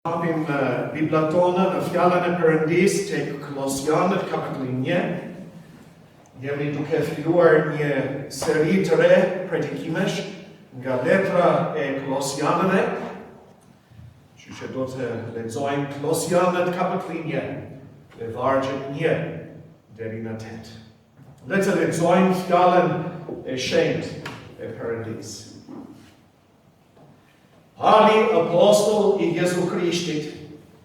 Hapim Biblat tona në Fjalën e Perëndisë tek Kolosianët kapitulli 1. Jemi duke filluar një seri të re predikimesh nga letra e Kolosianëve. Kështu që do të lexojmë Kolosianët kapitulli 1 dhe vargjet 1 deri në 8. Le të lexojmë Fjalën e shenjtë e Perëndisë. Pali, apostull i Jezu Krishtit,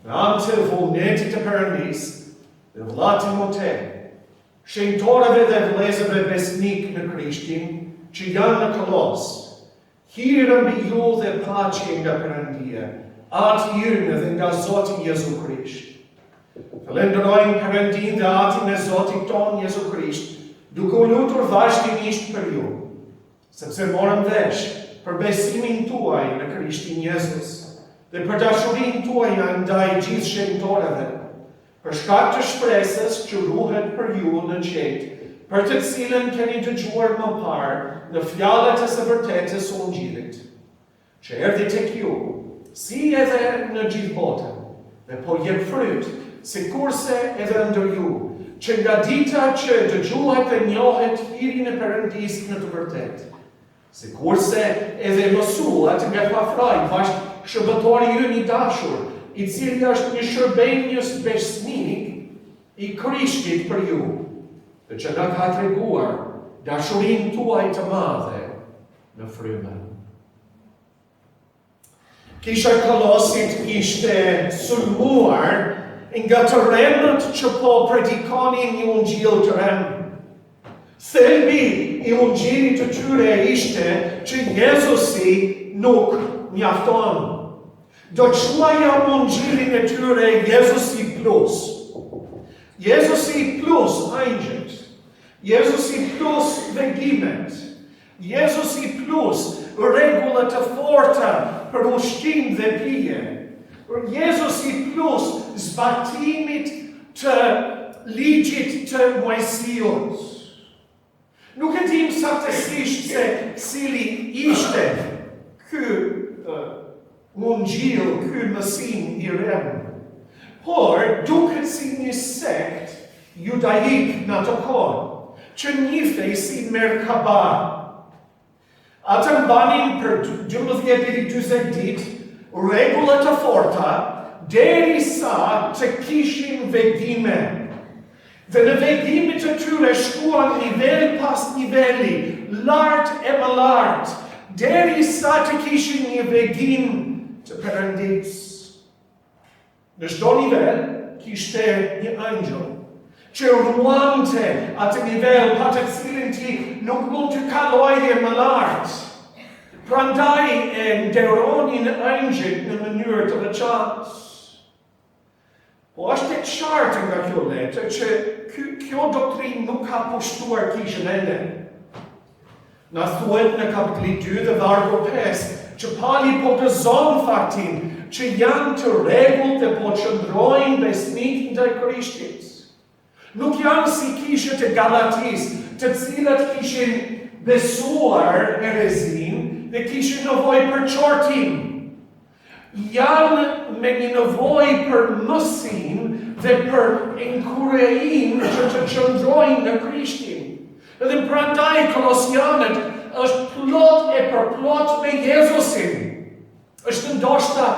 me anë të vullnetit të Perëndisë, dhe vëlla Timote, shenjtorëve dhe vëllezërve besnikë në Krishtin, që janë në Kolos, hir mbi ju dhe paqe nga Perëndia, Ati ynë dhe nga Zoti Jezu Krisht. Falënderojmë Perëndinë dhe Atin e Zotit tonë Jezu Krisht, duke u lutur vazhdimisht për ju. Sepse morëm vesh për besimin tuaj në Krishtin Jezus dhe për dashurinë tuaj ndaj gjithë shenjtorëve, për shkak të shpresës që ruhet për ju në qiejt, për të cilën keni dëgjuar më parë në fjalët e së vërtetës së Ungjillit. Që erdhi tek ju, si edhe në gjithë botën, dhe po jep fryt, sikurse edhe ndër ju, që nga dita që dëgjuat dhe njohët hirin e Perëndisë në të vërtetë. Sikurse edhe mësuat nga Epafrai, bashkëshërbëtori ynë i dashur, i cili është një shërbenjës besnik i Krishtit për ju, dhe që na ka treguar dashurinë tuaj të madhe në frymën. Kisha e Kolosit ishte sulmuar nga të rremët që po predikonin një ungjill të rremë. Thelbi i ungjillit të tyre ishte që Jezusi nuk mjafton. Do quaja ungjillin e tyre Jezusi plus. Jezusi plus engjëjt. Jezusi plus vegimet. Jezusi plus rregulla të forta për ushqim dhe pije. Jezusi plus zbatimit të ligjit të Moisiut. Nuk e dimë saktësisht se cili ishte ky ungjill, ky mësim i rremë. Por, duket si një sekt judaik në atë kohë, që njihej si Merkaba. Ata mbanin për 12 deri 40 ditë rregulla të forta derisa të kishin vegime. Dhe në vegimet e tyre shkuan nivel pas niveli, lart e më lart, derisa të kishin një vegim të Perëndisë. Në çdo nivel kishte një engjëll që ruante atë nivel pa të cilin ti nuk mund të kaloje më lart. Prandaj e nderonin engjëjt në mënyrë të veçantë. Po është e qartë nga kjo letër që kjo doktrinë nuk ka pushtuar kishën ende. Na thuhet në kapitulli 2 dhe vargu 5 që Pali po gëzon faktin që janë të rregullt dhe po qëndrojnë besnikë ndaj Krishtit. Nuk janë si kishat e Galatisë, të cilat kishin besuar herezinë dhe kishin nevojë për qortim. Janë me një nevojë për mësim dhe për inkurajim që të qëndrojnë në Krishtin. Dhe prandaj Kolosianët është plot e përplot me Jezusin. Është ndoshta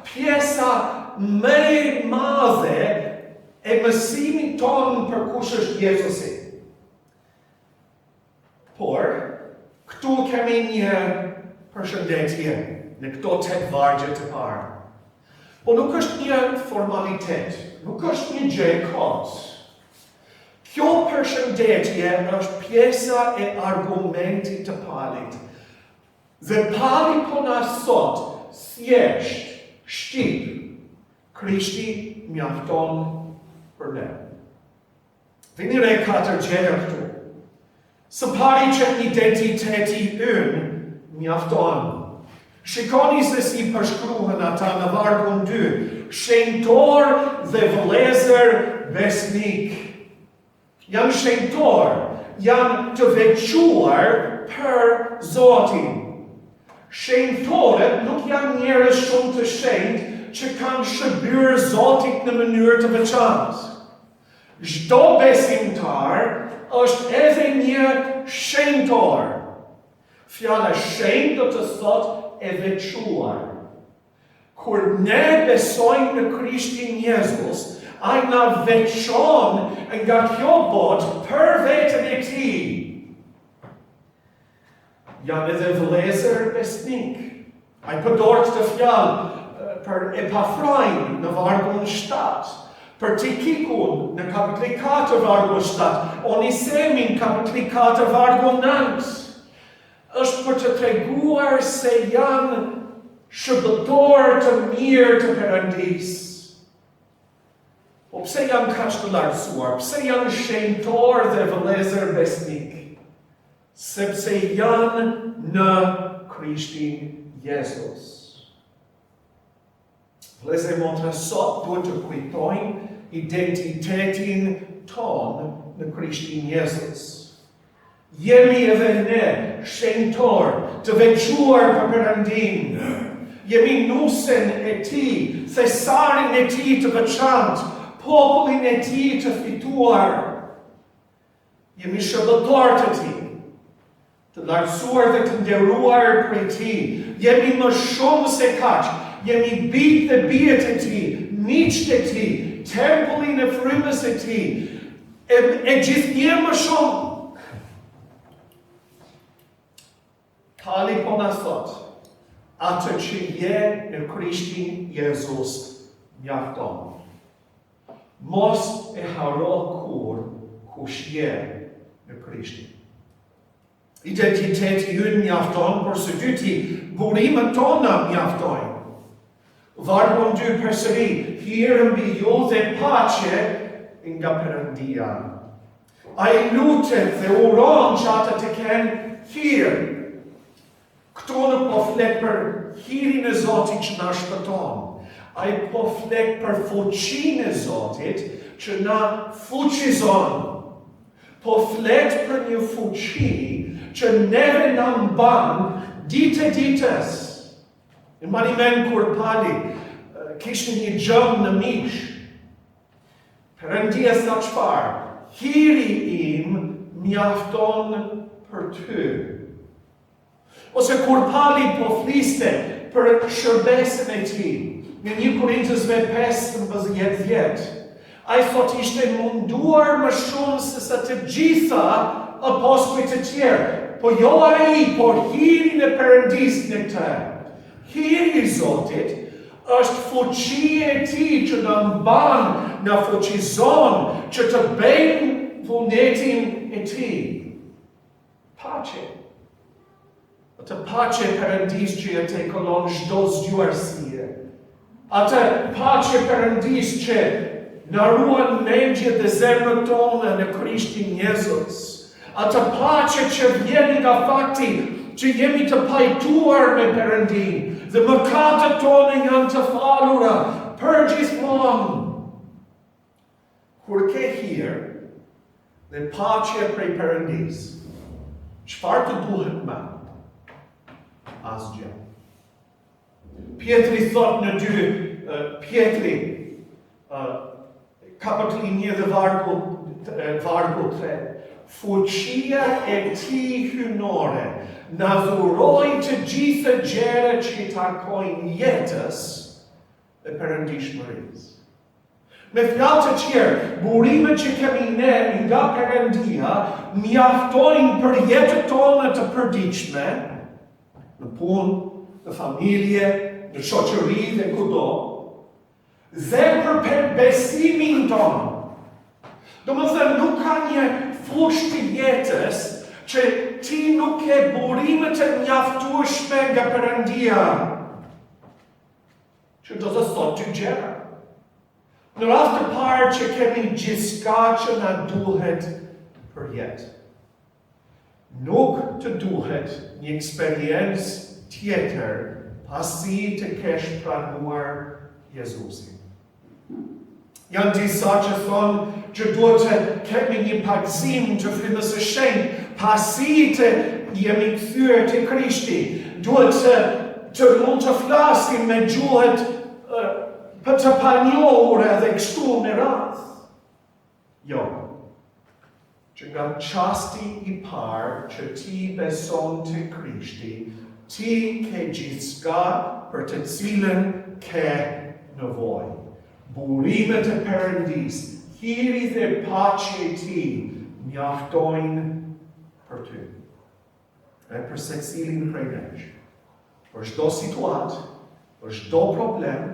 pjesa më e madhe e mësimit tonë për kush është Jezusi. Por, këtu kemi një përshëndetje në këto tetë vargje të parë. Po nuk është një formalitet, nuk është një gjë e kotë. Kjo përshëndetje është pjesa e argumentit të Palit. Dhe Pali po na thotë thjesht, shqip, Krishti mjafton për ne. Vini re katër gjëra këtu. Së pari që identiteti ynë mjafton. Shikoni se si përshkruhen ata në vargun 2, shenjtorë dhe vëllezër besnikë. Janë shenjtorë, janë të veçuar për Zotin. Shenjtorët nuk janë njerëz shumë të shenjtë që kanë shërbyer Zotit në mënyrë të veçantë. Çdo besimtar është edhe një shenjtor. Fjala shenjt do të thotë e veçuar. Kur ne besojmë në Krishtin Jezus, ai na veçon nga kjo botë për veten e tij. Janë edhe vëllezër besnikë. Ai përdor këtë fjalë për Epafrain në vargun 7, për Tikikun në kapitulli 4 vargu 7, Onisimin kapitulli 4 vargu 9. Është për të treguar se janë shërbëtorë të mirë të Perëndisë. Po pse janë kaq të lartësuar? Pse janë shenjtorë dhe vëllezër besnikë? Sepse janë në Krishtin Jezus. Vëllezër e motra, sot duhet të kujtojmë identitetin tonë në Krishtin Jezus. Jemi edhe ne shenjtorë të veçuar për Perëndinë. Jemi nusen e tij, thesarin e tij të veçantë, popullin e tij të fituar. Jemi shërbëtorë të tij, të lartësuar dhe të nderuar prej tij. Jemi më shumë se kaq, jemi bijtë dhe bijat e tij, miqtë e tij, tempullin e frymës së tij, e, e gjithnjë më shumë. Pali po na thotë, atë që je në Krishtin Jezus mjafton. Mos e harro kurrë kush je në Krishtin. Identiteti ynë mjafton, por së dyti, burimet tona mjaftojnë. Vargun 2 përsëri, hir mbi ju dhe paqe nga Perëndia. Ai lutet dhe uron që ata të kenë hir. Këtu nuk po flet për hirin e Zotit që na shpëton. Ai po flet për fuqinë e Zotit që na fuqizon. Po flet për një fuqi që neve na mban ditë ditës. E mbani mend kur Pali kishte një gjëmë në mish. Perëndia tha çfarë? Hiri im mjafton për ty. Ose kur Pali po fliste për shërbesën e tij, në 1 Korintasve 15 10, ai thotë ishte munduar më shumë se sa të gjitha apostujt e tjerë, po jo ai, por hirin e Perëndisë në të. Hiri i Zotit është fuqia e tij që na mban, na fuqizon, që të bëjmë vullnetin e tij. Paqe. Atë paqe Perëndisë që e tejkalon çdo zgjuarsie. Atë paqe Perëndisë që na ruan mendjet dhe zemrat tona në Krishtin Jezus. Atë paqe që vjen nga fakti që jemi të pajtuar me Perëndinë dhe mëkatet tona janë të falura përgjithmonë. Kur ke hir dhe paqe prej Perëndisë, çfarë të duhet më? Asgjë. Pjetri thotë në dy, Pjetri, kapitulli një dhe vargu, vargu 3, fuqia e tij hyjnore na dhuroi të gjitha gjërat që i takojnë jetës dhe perëndishmërisë. Me fjalë të tjerë, burimet që kemi ne nga Perëndia mjaftojnë për jetën tonë të përditshme, në punë, në familje, në shoqëri dhe kudo, dhe për besimin tonë. Domethënë, nuk ka një fushë të jetës që ti nuk ke burimet e mjaftueshme nga Perëndia. Që do të thotë dy gjëra. Në radhë të parë që kemi gjithçka që na duhet për jetë. Nuk të duhet një eksperiencë tjetër pasi të kesh pranuar Jezusin. Janë disa që thonë që duhet të kemi një pagëzim të frymës së shenjtë, pasi të jemi kthyer te Krishti. Duhet të, të mund të flasim me gjuhët. për të panjohur edhe kështu me radhë. Jo. Që nga çasti i parë që ti beson te Krishti, ti ke gjithçka për të cilën ke nevojë. Burimet e Perëndisë, hiri dhe paqja e tij mjaftojnë për ty. E për secilin prej nesh. Për çdo situatë, për çdo problem,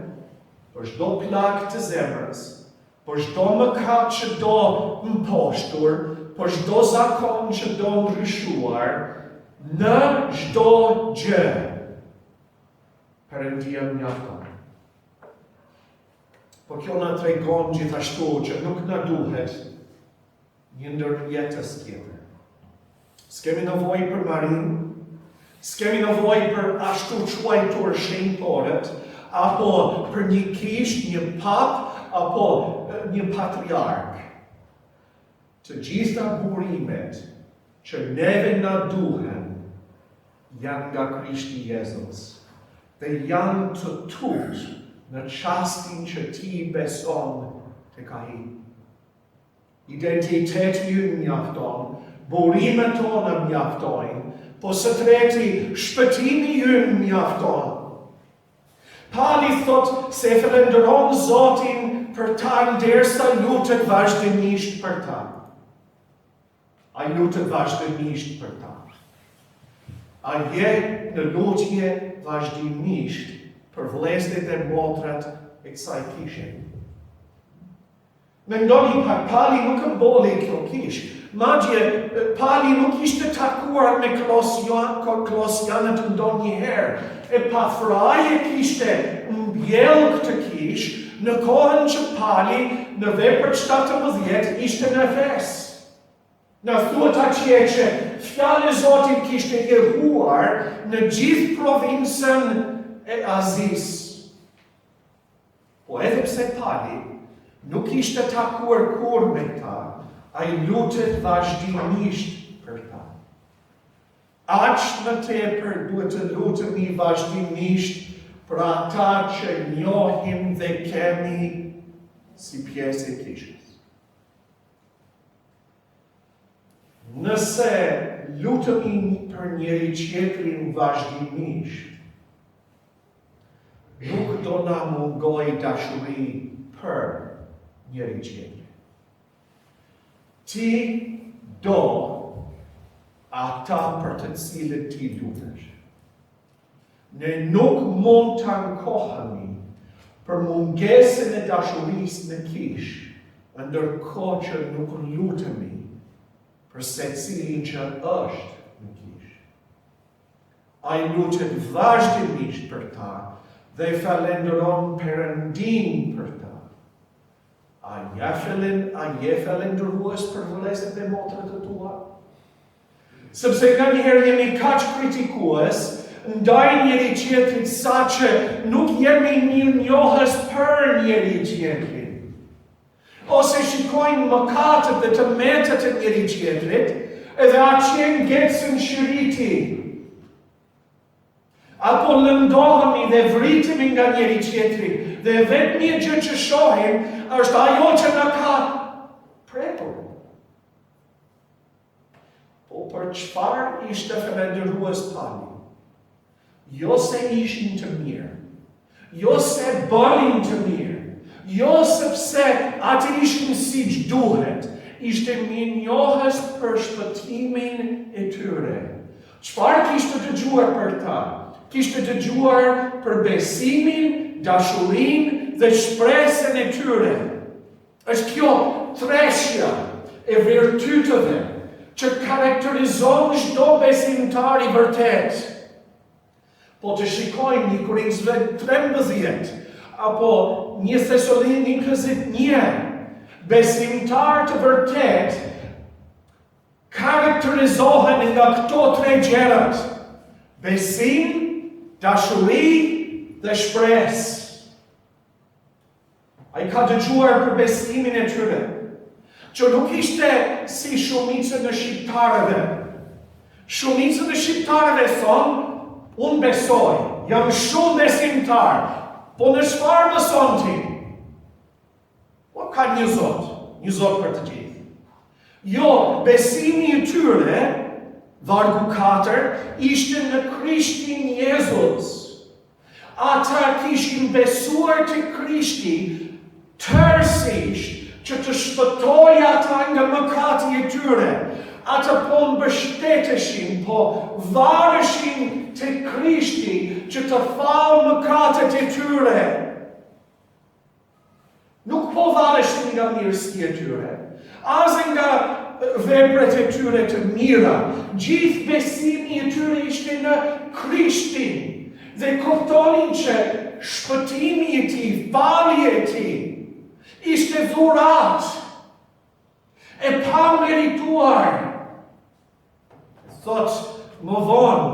për çdo plagë të zemrës, për çdo mëkat që do mposhtur, për çdo zakon që do ndryshuar, në çdo gjë, Perëndia mjafton. Po kjo na tregon gjithashtu që nuk na duhet një ndërmjetës tjetër. S'kemi nevojë për Marinë, s'kemi nevojë për ashtuquajtur shenjtorët, apo për një kishë, një papë, apo një patriark. Të gjitha burimet që neve na duhen janë nga Krishti Jezus dhe janë të tutë në çastin që ti beson tek ai. Identiteti ynë mjafton, burimet tona mjaftojnë, po së treti, shpëtimi ynë mjafton. Pali thotë se e falënderon Zotin për ta ndërsa lutet vazhdimisht për ta. Ai lutet vazhdimisht për ta. A je në lutje vazhdimisht për vëllezërit dhe motrat e kësaj kishe? Mendoni pak, Pali nuk e mbolli kjo kishë. Madje, Pali nuk ishte takuar me Kolosianët ndonjëherë. Epafrai e kishte mbjellë këtë kishë në kohën që Pali në Veprat 17 ishte në Efes. Na thuhet atje që fjala e Zotit kishte jehuar në gjithë provincën e Azisë. Po edhe pse Pali nuk ishte takuar kurrë me ta, ai lutet vazhdimisht për ta. Aq më tepër duhet të lutemi vazhdimisht për ata që njohim dhe kemi si pjesë e kishës. Nëse lutemi për njëri-tjetrin vazhdimisht, Nuk do na mungojë dashuri për njëri-tjetrin. Ti do ata për të cilët ti lutesh. Ne nuk mund të ankohemi për mungesën e dashurisë në kishë, ndërkohë që nuk lutemi për secilin që është në kishë. Ai lutet vazhdimisht për ta dhe falënderon Perëndinë për ta. A je falen, a je falënderues për vëllezërit dhe motrat e tua? Sepse nganjëherë jemi kaq kritikues ndaj njëri-tjetrit saqë nuk jemi mirënjohës për njëri-tjetrin. Ose shikojmë mëkatet dhe të metat e njëri-tjetrit, edhe atje ngecën shiriti. Apo lëndohemi dhe vritemi nga njëri-tjetri, dhe e vetmja gjë që shohim është ajo që na ka prekur. Po për çfarë ishte falënderues Pali? Jo se ishin të mirë, jo se bënin të mirë, jo sepse ata ishin siç duhet, ishte mirënjohës për shpëtimin e tyre. Çfarë kishte dëgjuar për ta? Kishte dëgjuar për besimin, dashurinë dhe shpresën e tyre. Është kjo treshja e virtyteve që karakterizon çdo besimtar i vërtetë. Po të shikojmë 1 Korintësve 13 apo 1 Thesalonikësit 1, besimtarë të vërtetë karakterizohen nga këto tre gjërat: besim, dashuri dhe shpresë. Ai ka dëgjuar për besimin e tyre, që nuk ishte si shumicën e shqiptarëve. Shumicën e shqiptarëve thonë, unë besoj, jam shumë besimtar. Po në çfarë beson ti? Po ka një Zot, një Zot për të gjithë. Jo, besimi i tyre, vargu 4, ishte në Krishtin Jezus. Ata kishin besuar te Krishti tërësisht që të shpëtojë ata nga mëkati i tyre. Ata po mbështeteshin, po vareshin te Krishti që të falë mëkatet e tyre. Nuk po vareshin nga mirësia e tyre, as nga veprat e tyre të mira. Gjithë besimi i tyre ishte në Krishtin dhe kuptonin që shpëtimi i tij, falja e tij, ishte dhuratë e pamerituar. Thotë më vonë,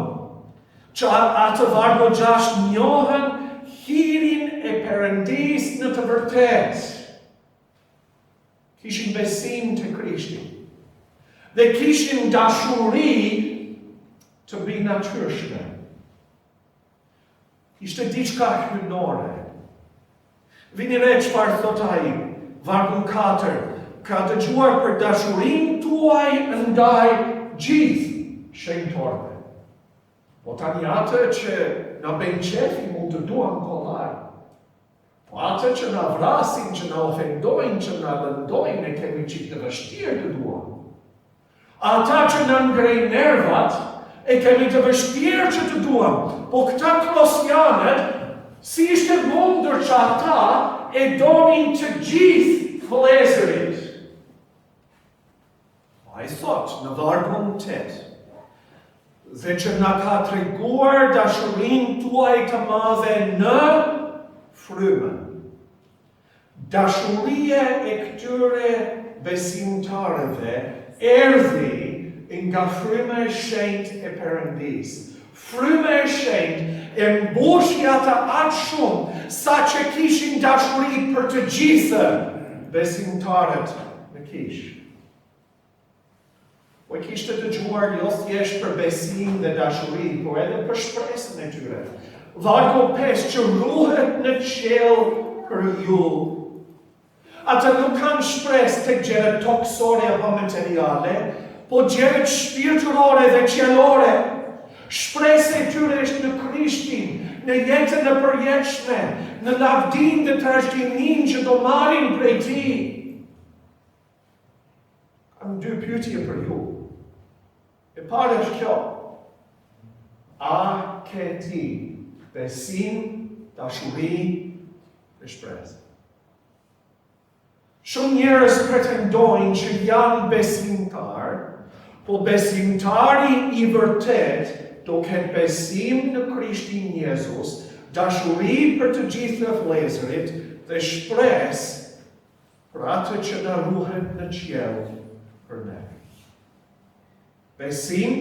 që atë vargu 6 njohën hirin e Perëndisë në të vërtetë. Kishin besim te Krishti. Dhe kishin dashuri të mbinatyrshme. Ishte diçka hyjnore. Vini re çfarë thotë ai, vargun 4, ka dëgjuar për dashurinë tuaj ndaj gjithë shenjtorëve. Po tani atë që na bëjnë qejfin mund të duam kollaj. Po atë që na vrasin, që na ofendojnë, që na lëndojnë, e kemi çik të vështirë të duam. Ata që na ngrejnë nervat, e kemi të vështirë që të duam. Po këta kolosianët, si ishte mundur që ata e donin të gjithë vëllezërit? Ai thotë në vargun 8, dhe që na ka treguar dashurinë tuaj të madhe në frymën. Dashuria e këtyre besimtarëve erdhi nga Fryma e Shenjtë e Perëndisë. Fryma e Shenjtë e mbushi ata aq shumë saqë kishin dashuri për të gjithë besimtarët në kishë. Po e kishte dëgjuar jo thjesht për besim dhe dashuri, por edhe për shpresën e tyre. Vargu 5 që ruhet në qiell për ju. Ata nuk kanë shpresë tek gjërat tokësore apo materiale, po gjërat shpirtërore dhe qiellore. Shpresa e tyre është në Krishtin, në jetën e përjetshme, në lavdinë dhe trashëgiminë që do marrin prej tij. Kam dy pyetje për ju. E para është kjo. A ke ti besim, dashuri dhe shpresë? Shumë njerëz pretendojnë që janë besimtarë, po besimtari i vërtetë do ketë besim në Krishtin Jezus, dashuri për të gjithë vëllezërit dhe shpresë Për atë që na ruhet në qiell për ne. Besim,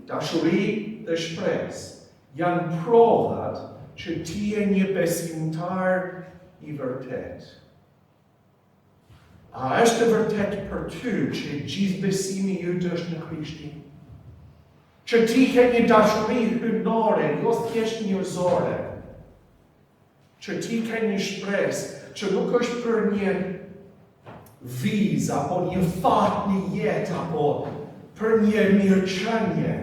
dashuri dhe shpresë janë provat që ti je një besimtar i vërtetë. A është e vërtetë për ty që gjithë besimi yt është në Krishtin? Që ti ke një dashuri hyjnore, jo thjesht njerëzore? Që ti ke një shpresë që nuk është për një vizë apo një fat në jetë apo për një mirëqenie,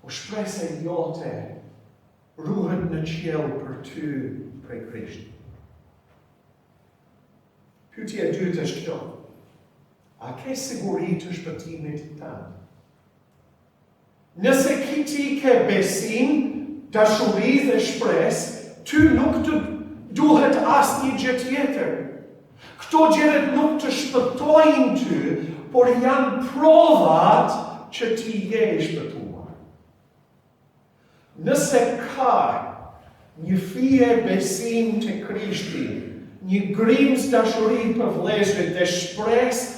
po shpresa jote ruhet në qiell për ty prej Krishtit. Pyetja e dytë është kjo. A ke siguri të shpëtimit tënd? Nëse ki ti ke besim, dashuri dhe shpresë, ty nuk të duhet asnjë gjë tjetër. Këto gjërat nuk të shpëtojnë ty, por janë provat që ti je i shpëtuar. Nëse ka një fije besim te Krishti, një grimcë dashuri për vëllezërit dhe shpresë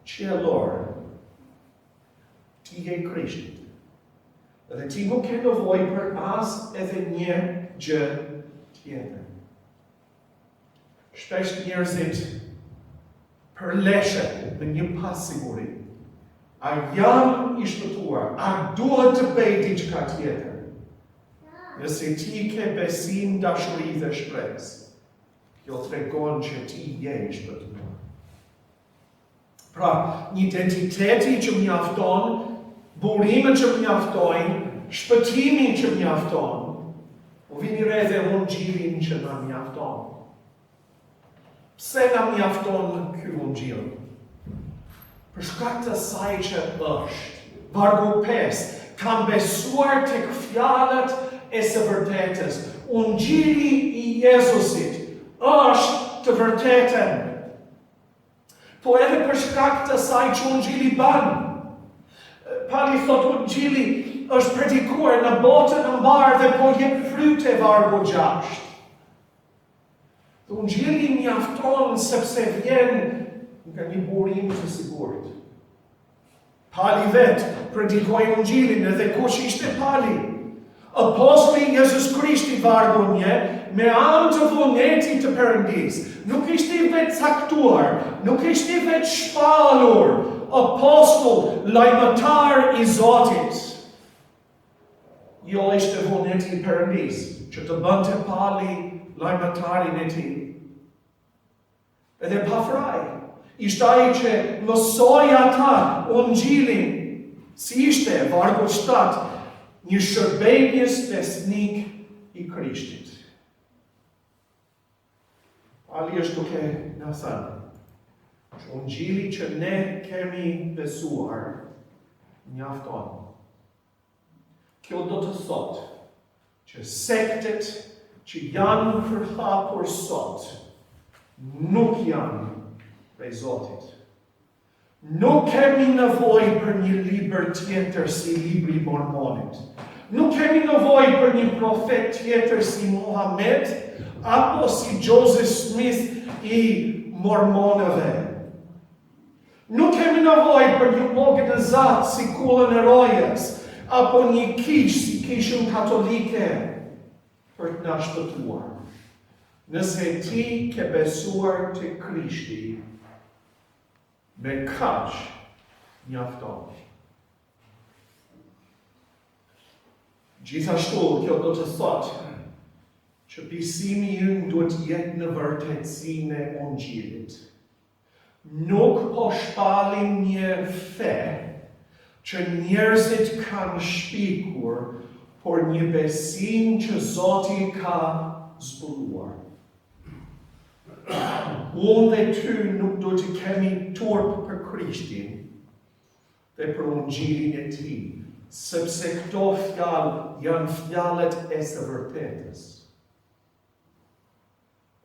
qiellore, Ti je i Krishtit. Dhe ti nuk ke nevojë për as edhe një gjë tjetër. Shpesh njerëzit përleshen në një pasiguri. A jam i shpëtuar? A duhet të bëj diçka tjetër? Nëse ti ke besim, dashuri dhe shpresë, kjo tregon që ti je i shpëtuar. Pra, një identiteti që mjafton, burimet që mjaftojnë, shpëtimi që mjafton, po vini re dhe ungjillin që na mjafton. Pse na mjafton ky ungjill? Për shkak të saj që është. Vargu 5, kam besuar tek fjalët e së vërtetës. Ungjilli i Jezusit është të vërtetën. Po edhe për shkak të saj që ungjilli bën. Pali thotë ungjilli është predikuar në botën e mbarë dhe po jep fryte vargu 6. Dhe ungjilli mjafton sepse vjen nga një burim të sigurt. Pali vetë predikoi ungjillin edhe kush ishte Pali? Apostulli i Jezus Krishtit vargu një, me anë të vullnetit të Perëndisë, nuk ishte i vetëcaktuar, nuk ishte i vetëshpallur, apostull, lajmëtar i Zotit. Jo ishte vullneti i Perëndisë, që të bënte Pali lajmëtarin e tij. Edhe Epafrai, ishte ai që mësoi ata ungjillin, si ishte vargu 7, një shërbenjës besnik i Krishtit. Pali është duke na thënë, që ungjilli që ne kemi besuar, mjafton. Kjo do të thotë që sektet që janë përhapur sot nuk janë prej Zotit. Nuk kemi nevojë për një libër tjetër si libri i Mormonit. Nuk kemi nevojë për një profet tjetër si Muhammed apo si Joseph Smith i Mormonëve. Nuk kemi nevojë për një organizatë si Kullën e Rojës, apo një kishë si Kishën Katolike për të na shpëtuar. Nëse ti ke besuar te Krishti, me kaq mjafton. Gjithashtu, kjo do të thotë që besimi ynë duhet të jetë në vërtetësinë e Ungjillit. Nuk po shpallim një fe që njerëzit kanë shpikur, por një besim që Zoti ka zbuluar. Unë dhe ty nuk duhet të kemi turp për Krishtin dhe për ungjillin e tij, sepse këto fjalë janë fjalët e së vërtetës.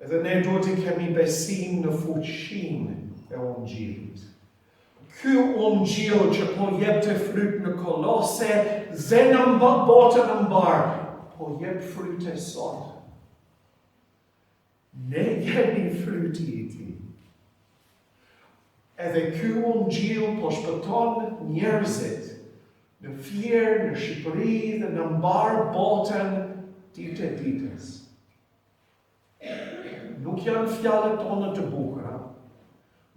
Edhe ne duhet të kemi besim në fuqinë e ungjillit. Ky ungjill që po jepte fryt në Kolose dhe në botën e mbarë, po jep fryte sot. Ne jemi fryti i tij. Edhe ky ungjill po shpëton njerëzit në Fier, në Shqipëri dhe në mbarë botën ditë e ditës. Nuk janë fjalët tona të bukura,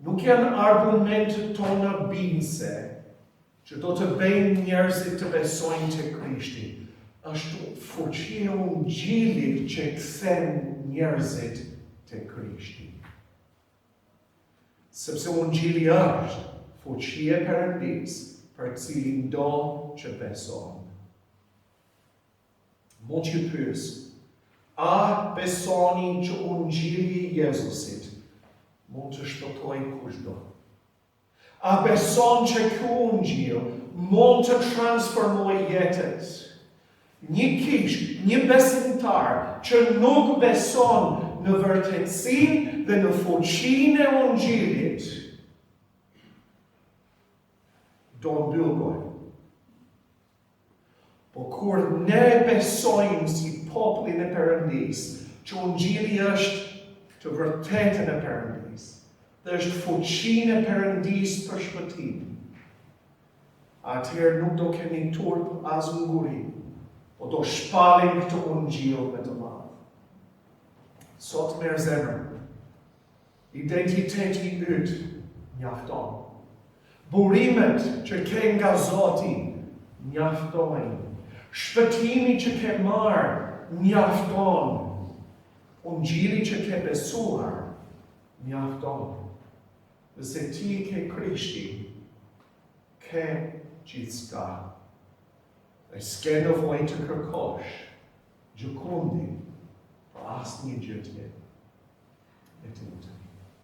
nuk janë argumentet tona bindëse që do të bëjnë njerëzit të besojnë te Krishti. Është fuqia e ungjillit që kthen njerëzit te Krishti. Sepse ungjilli është fuqia e Perëndisë për cilindo që beson. Mund t'ju pyes, a besoni që ungjilli i Jezusit mund të shpëtojë kushdo? A beson që ky ungjill mund të transformojë jetët? Një kishë, një besimtar që nuk beson në vërtetësinë dhe në fuqinë e ungjillit, do mbyllë gojën. Po kur ne besojmë si popullin e Perëndisë, që ungjilli është të vërtetën e Perëndisë, dhe është fuqinë e Perëndisë për shpëtim, atëherë nuk do kemi turp as ngurrim, po do shpallim këtë ungjill me të madh. Sot merr zemër, Identiteti yt mjafton. Burimet që ke nga Zoti mjaftojnë. Shpëtimi që ke marrë mjafton. Ungjilli që ke besuar mjafton. Nëse ti ke Krishtin, ke gjithçka. Dhe s'ke nevojë të kërkosh gjëkundi për asnjë gjë tjetër. Le të lutemi.